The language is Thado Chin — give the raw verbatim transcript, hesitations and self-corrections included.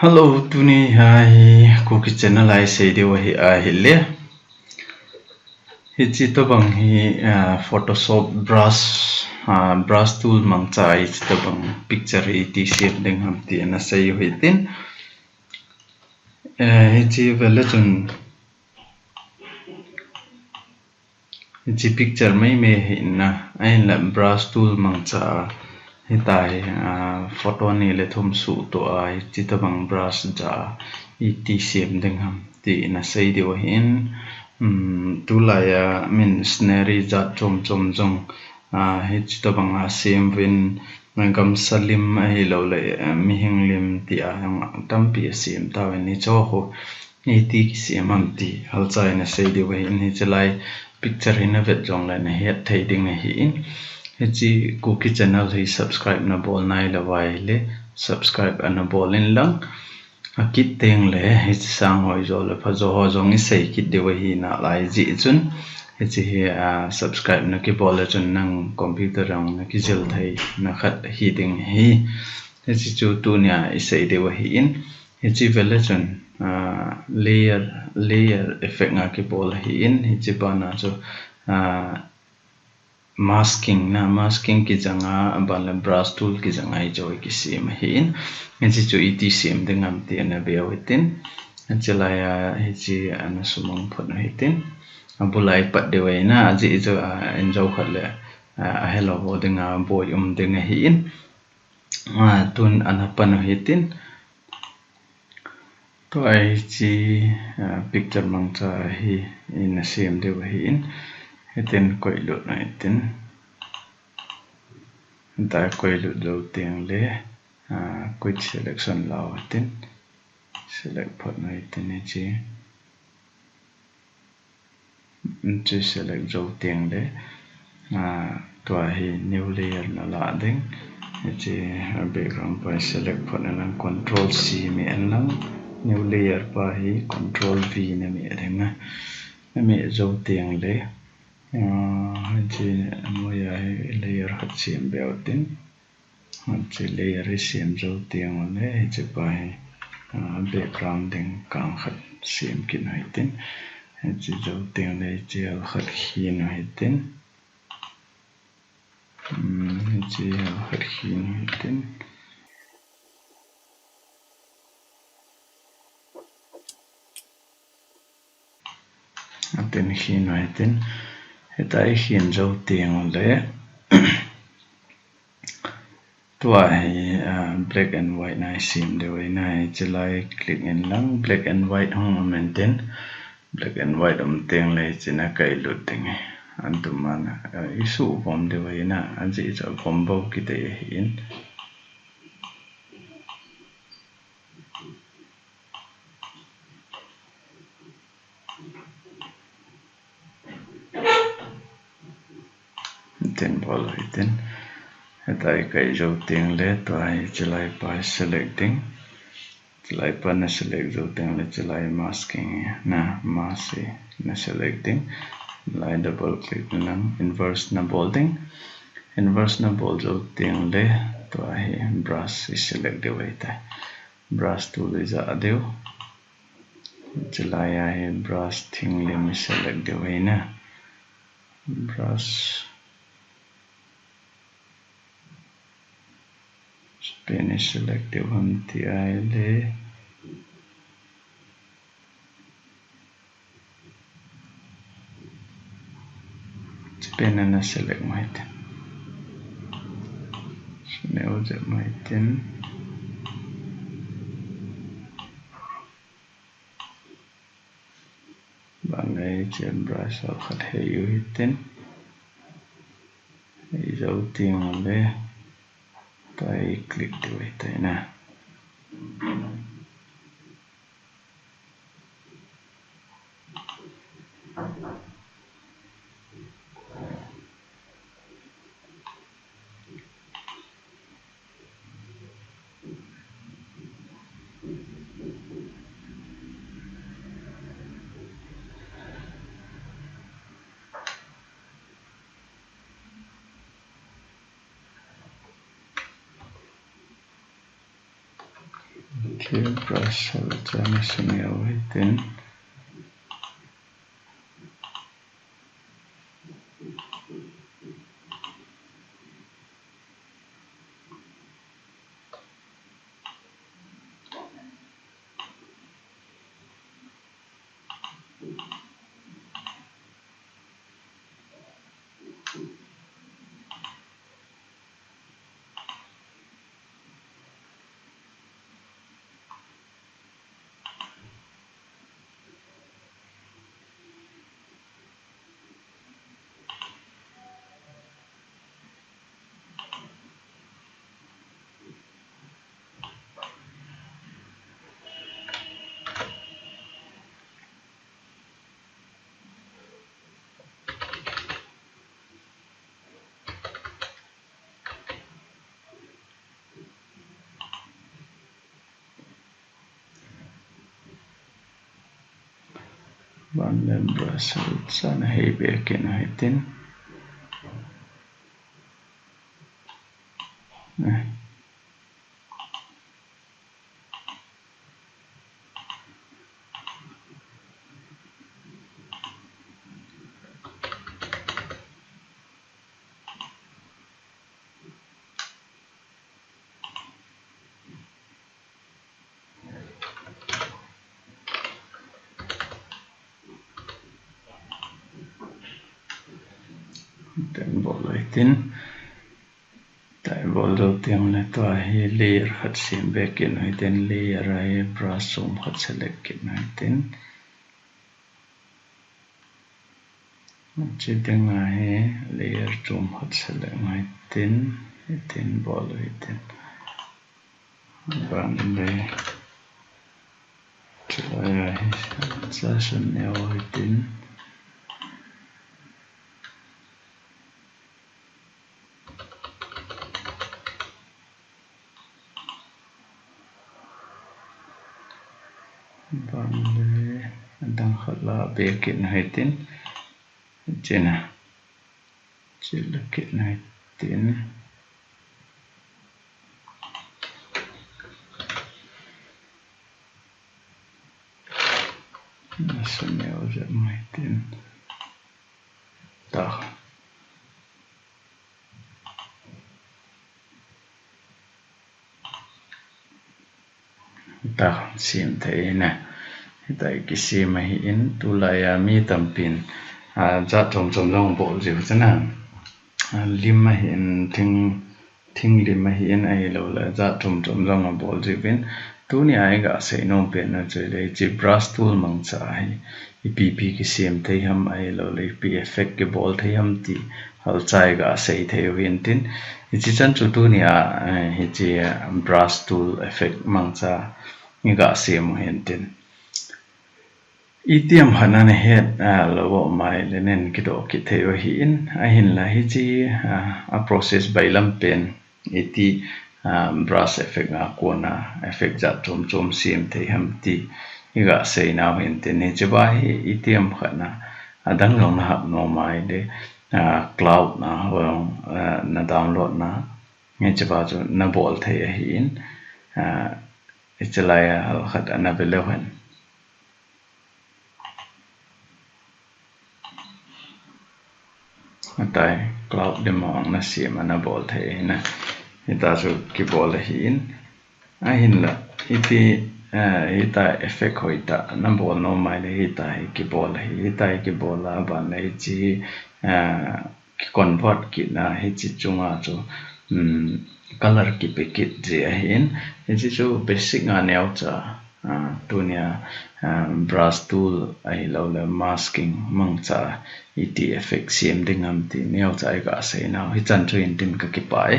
Hello, tuni hi Kuki channel a isei diu hi ahile. Hichi tobang hi, ah, Photoshop brush, ah, brush tool mangcha a hichi tobang picture hi iti sem ding ham ti ana sei u hitin. Eh, hichi vele chun Hichi picture mai mai hi na, ahinla brush tool mangcha a, hita hi, ah, photo ni le thum suhtoh a, hichi tobang brush ja a, iti sem ding ham, ti ina sei diu ahin, um, tulai a, min scenery jat chom chom jong, ah, hichi tobang a sem uvin, gamsa lim ahilou le, eh, mihing lim ti a, jong tampi a sem tauvin hicho ho. Iti kisem ham ti, halcha ina sei diu ahin, hichi lai picture hi na vet jongle na het thei ding ahin. Hichi Kuki channel hi subscribe na bol nai lou va ahile, subscribe ana bol in lang. Akit teng le, hichi sang hoi jo le pha jo ho jong isei kit diu ahi nalai jeh chun. Hichi hi, ah, subscribe na kibol le chun nang computer jong na kijil thei na khat hi ding ahi. Hichi chu tunia isei diu ahin. Hichi vele chun, ah, layer, layer effect nga kibol ahin, hichi bana chu, ah, masking na, masking kijanga, aban le brush tool kijanga hijo kisem ahin. Hichi chu iti sem ding ham ti ana veu hitin. Hichi lai a, hichi ana sumang phot u hitin. Abul a ipat diu ahi na, ajeh chu, ah, injo khat le, ah, ahelou ho dinga boi um ding ahin. Ah, tun ana pan u hitin. Tua hichi, ah, picture mangcha hi ina sem diu ahin. Hitin koi lut u hitin. Hita koi lut jou teng le, ah, quick selection lau hitin. Select phot u hitin hichi. Hichi select jou teng le, ah, tua hi new layer na la ding. Hichi, ah, background pa select phot na lang control C meh in lang. New layer pa hi control V na meh ding na. Na meh jou teng le, ah, hichi moya hi layer khat sem beu tin. Hichi layer hi sem jou teng ule, hichi pa hi, ah, background ding kang khat sem kit u hitin. Hichi jou teng le, hichi hal khat khin u hitin. Hmm, hichi hal khat khin u hitin. Atin khin u hitin. Hita ikhin jou teng ule. Tua hi, ah, black and white na isem diu ahi na, hichi lai click in lang, black and white hung um in tin. Black and white um teng le hichi na kai lut ding ahi. Antum ana, ah, isuh vom diu ahi na, ajeh chu vom bou kiti ahin. Tin bol u hitin. Hita ikai jou teng le, tua hichi lai pa select ding. Hichi lai pa na select jou teng le, hichi lai masking na, mask hi na select ding. Lai double click na lang, inverse na bol ding. Inverse na bol jou teng le, tua hi brush hi select diu ahitai. Brush tool ija diu. Hichi lai a hi brush thing lim select diu ahi na. Brush. Spanish select diu ham ti ahile. Spanish na select mai te. Smell je mai tin. Ban le hichi brush hal khat hei u hitin. Hei jou teng le. Tua hi click diu ahitai na. Brush hal chana sum neo hitin. Ban le brush hal chana hei be kit u hitin. Ten bol u hitin. Tua bol u teng le tua hi layer khat sem be kit u hitin, layer a hi brush chom khat select kit u hitin. Hiche dinga hi layer chom khat select u hitin, hitin bol u hitin. Ban le chulai a hi chana sum neo hitin. Ban le adang khat la be kit u hitin. Chena. Chila kit u hitin. Sum neo jep u hitin. Ta. Ta, sem thei na. Hitia kisem ahin, tulai a mi tampin, a, jat chom chom jong bol jiu chana. A, lim ahin, thing, thing lim ahin, ahilouleh jat chom chom jong abol jiuvin. Tunia iga sei nom pen na chu le, hiche brush tool mangcha hi ipi ipi kisem thei ham, ahilouleh ipi effect kibol thei ham ti halcha iga sei thei u hintin. Hiche chan chu tunia, eh, hiche, eh, brush tool effect mangcha iga sem u hintin. Itiham khat nahet, ah, lou mai le nen kidoh kit thei u ahin, ahinla hiche, ah, a process bailam pen iti, ah, brush effect a kona effect jat chom chom sem thei ham ti iga sei nau hintin. Hiche ba hi itiham khat na adang jong nahet nom mai le, ah, cloud na ho jong, ah, na download na, hiche ba chu nabol thei ahin, ah, hiche lai a hal khat ana ve leu hen. Atai, cloud lim a ana sem ana bol thei ahin, hitia chu kibol ahin. Ahinla, iti, eh, hitia effect hoitah nabol nom mai le hitia hi kibol ahi, hitia hi kibol a ban le hiche, eh, kiconvert kit na hiche chunga chu, um, color kipe kit ji ahin. Hiche chu basic a neocha, ah, tunia, ah, brush tool ahilouleh masking mangcha iti effect sem ding ham ti neocha iga sei nau hichan chu hintin, kakipah e.